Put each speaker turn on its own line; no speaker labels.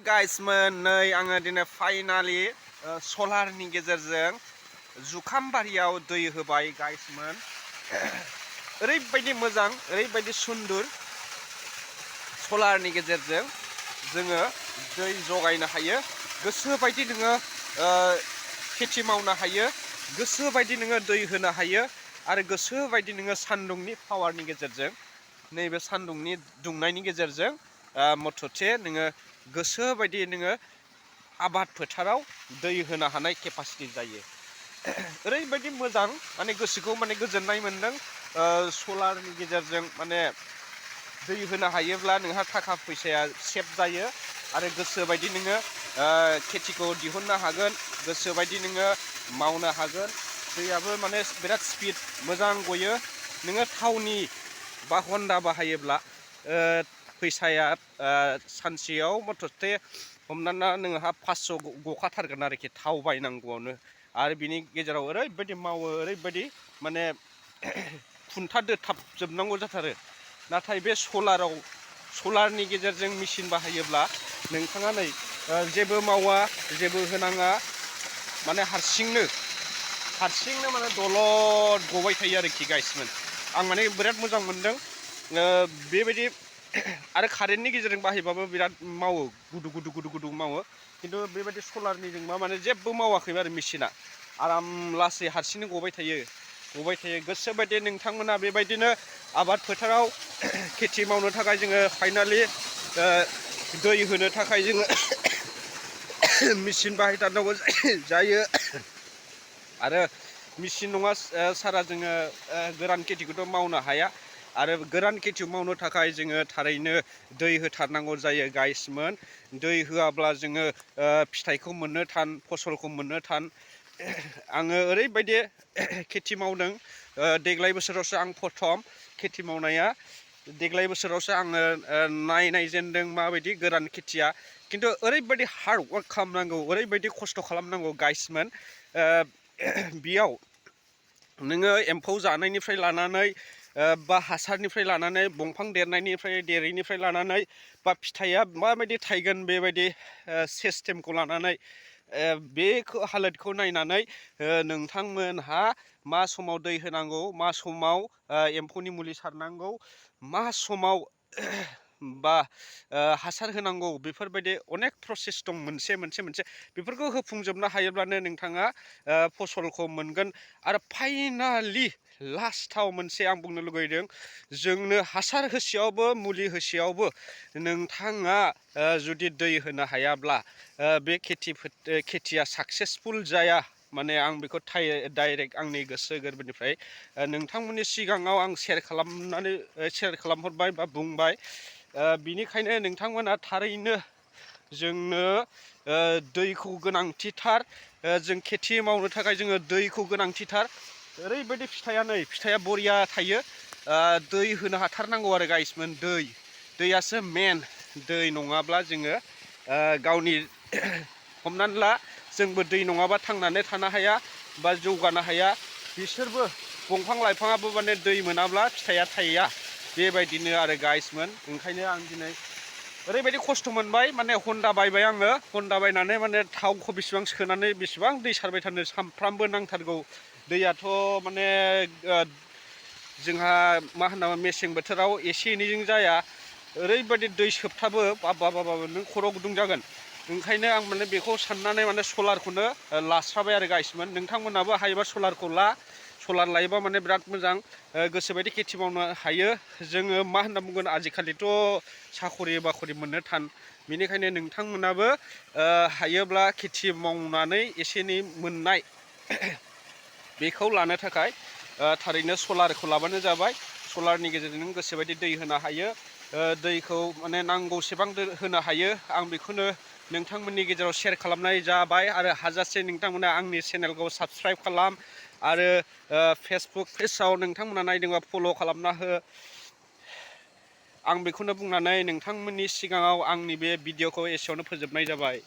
गाइसमोन नै आङो दिनै फाइनालि सलारनि गेजेरजों जुखाम बारियाव दै होबाय गाइसमोन। ओरैबायदि मोजां ओरैबायदि सुन्दर सलारनि गेजेरजों जोङो दै जगायनो हायो। गोसो बायदि नोङो खेथि मावनो हायो, गोसो बायदि नोङो दै होनो हायो आरो गोसो बायदि नोङो सान्दुंनि पावारनि गेजेरजों नैबे सान्दुंनि दुंनायनि गेजेरजों मथथे नोङो गोसो बायदि नोङो आबाद फोथाराव दै होनो हानाय केपासिटि जायो। ओरैबायदि मोजां माने गोसोखौ माने गोजोननाय मोनदों। सलारनि गेजेरजों माने दै होनो हायोब्ला नोंहा थाखा फैसाया सेभ जायो आरो गोसो बायदि नोङो खेथिखौ दिहुननो हागोन, गोसो बायदि नोङो मावनो हागोन। दैयाबो माने बिराद स्पिड मोजां गयो। नोङो थावनि बा हन्डा बाहायोब्ला फैसाया सानसेयाव मथथे हमनानै नोंहा 500 गखाथारगोन आरोखि थाव बायनांगौआवनो। आरो बिनि गेजेराव ओरैबायदि मावो, ओरैबायदि माने खुन्था दोथाबजोबनांगौ जाथारो। नाथाय बे सलारनि गेजेरजों मेचिन बाहायोब्ला नोंथाङा नै जेबो मावा, जेबो होनाङा, माने हारसिंनो माने दलद गबाय थायो आरोखि गाइसमोन। आं माने बिराद मोजां मोनदों बेबायदि। आरो कारेन्टनि गेजेरजों बाहायबाबो बिराद मावो, गुदु मावो। खिन्थु बेबायदि सलारनिजोंबा माने जेबो मावाखैबो आरो मेचिना आराम लासै हारसिंनो गबाय थायो। गोसो बायदि नोंथांमोना बेबायदिनो आबाद फोथाराव खेथि मावनो थाखाय जोङो फाइनालि दै होनो थाखाय जोङो मेचिन बाहायथारनांगौ जायो। आरो मेचिन नङा सारा जोङो गोरान खेथिखौथ' मावनो हाया। आरो गोरान खेथि मावनो थाखाय जोङो थारैनो दै होथारनांगौ जायो गाइसमोन। दै होआब्ला जोङो फिथाइखौ मोननो थान, फसलखौ मोननो थान। आङो ओरैबायदि खेथि मावदों देग्लाय बोसोरावसो आं प्रथम खेथि मावनाया। देग्लाय बोसोरावसो आङो नायजेनदों माबायदि गोरान खेथिया। खिन्थु ओरैबायदि हार्ड वार्क खालामनांगौ, ओरैबायदि खस्थ' खालामनांगौ गाइसमोन। बेयाव नोङो एम्फौ जानायनिफ्राय लानानै बा हासारनिफ्राय लानानै दंफां देरैनिफ्राय लानानै बा फिथाइया माबायदि थायगोन बेबायदि सिस्टेमखौ लानानै बे हालोदखौ नायनानै नोंथांमोनहा मा समाव दै होनांगौ, मा समाव एम्फौनि मुलि सारनांगौ, मा समाव बा हासार होनांगौ, बेफोरबायदि अनेक प्रसेस दं मोनसे बेफोरखौ होफुंजोबनो हायोब्लानो नोंथाङा फसलखौ मोनगोन। आरो फाइनालि लास्टाव मोनसे आं बुंनो लुगैदों, जोंनो हासार होसेयावबो मुलि होसेयावबो नोंथाङा जुदि दै होनो हायाब्ला बे खेथिया साक्सेसफुल जाया। माने आं बेखौ डाइरेक्ट आंनि गोसो गोरबोनिफ्राय नोंथांमोननि सिगाङाव आं सेयार खालामहरबाय बा बुंबाय। बिनिखायनो नोंथांमोना थारैनो जोंनो दैखौ गोनांथिथार। जों खेथि मावनो थाखाय जोङो दैखौ गोनांथिथार। ओरैबायदि फिथाइया बरिया थायो। दै होनो हाथारनांगौ आरो गाइसमोन। दैयासो मेन। दै नङाब्ला जोङो गावनि हमनानै ला जोंबो दै नङाबा थांनानै थानो हाया बा जौगानो हाया। बिसोरबो दंफां लाइफाङाबो माने दै मोनाब्ला फिथाइया थाया। बेबायदिनो आरो गाइसमोन। ओंखायनो आं दिनै ओरैबायदि खस्थ' मोनबाय, माने हन्डा बायबाय आङो। हन्डा बायनानै माने थावखौ बेसेबां सोनानै बेसेबां दै सारबाय थानो, सानफ्रामबो नांथारगौ। दैयाथ' माने जोंहा मा होनना मेसें बोथोराव एसे एनैजों जाया। ओरैबायदि दै सोबथाबो बाब नों खर' गुदुं जागोन। ओंखायनो आं माने बेखौ साननानै माने सलारखौनो लास्राबाय आरो गाइसमोन। नोंथांमोनाबो हायोबा सलारखौ सलार लायोबा माने बिराद मोजां। गोसोबायदि खेथि मावनो हायो। जोङो मा होनना बुंगोन, आजिखालिथ' साखरि बाखरि मोननो थान। बेनिखायनो नोंथांमोनाबो हायोब्ला खेथि मावनानै एसे एनै मोननाय बेखौ लानो थाखाय थारैनो सलारखौ लाबानो जाबाय। सलारनि गेजेरजों नों गोसोबायदि दै होनो हायो। दैखौ माने नांगौसेबां होनो हायो। आं बेखौनो नोंथांमोननि गेजेराव सेयार खालामनाय जाबाय। आरो हाजासे नोंथांमोना आंनि चेनेलखौ साबस्क्राइब खालाम आरो फेसबुक पेजआव नोंथांमोना नायदोंबा फल' खालामना हो। आं बेखौनो बुंनानै नोंथांमोननि सिगाङाव आंनि बे भिडिअ'खौ एसेयावनो फोजोबनाय जाबाय।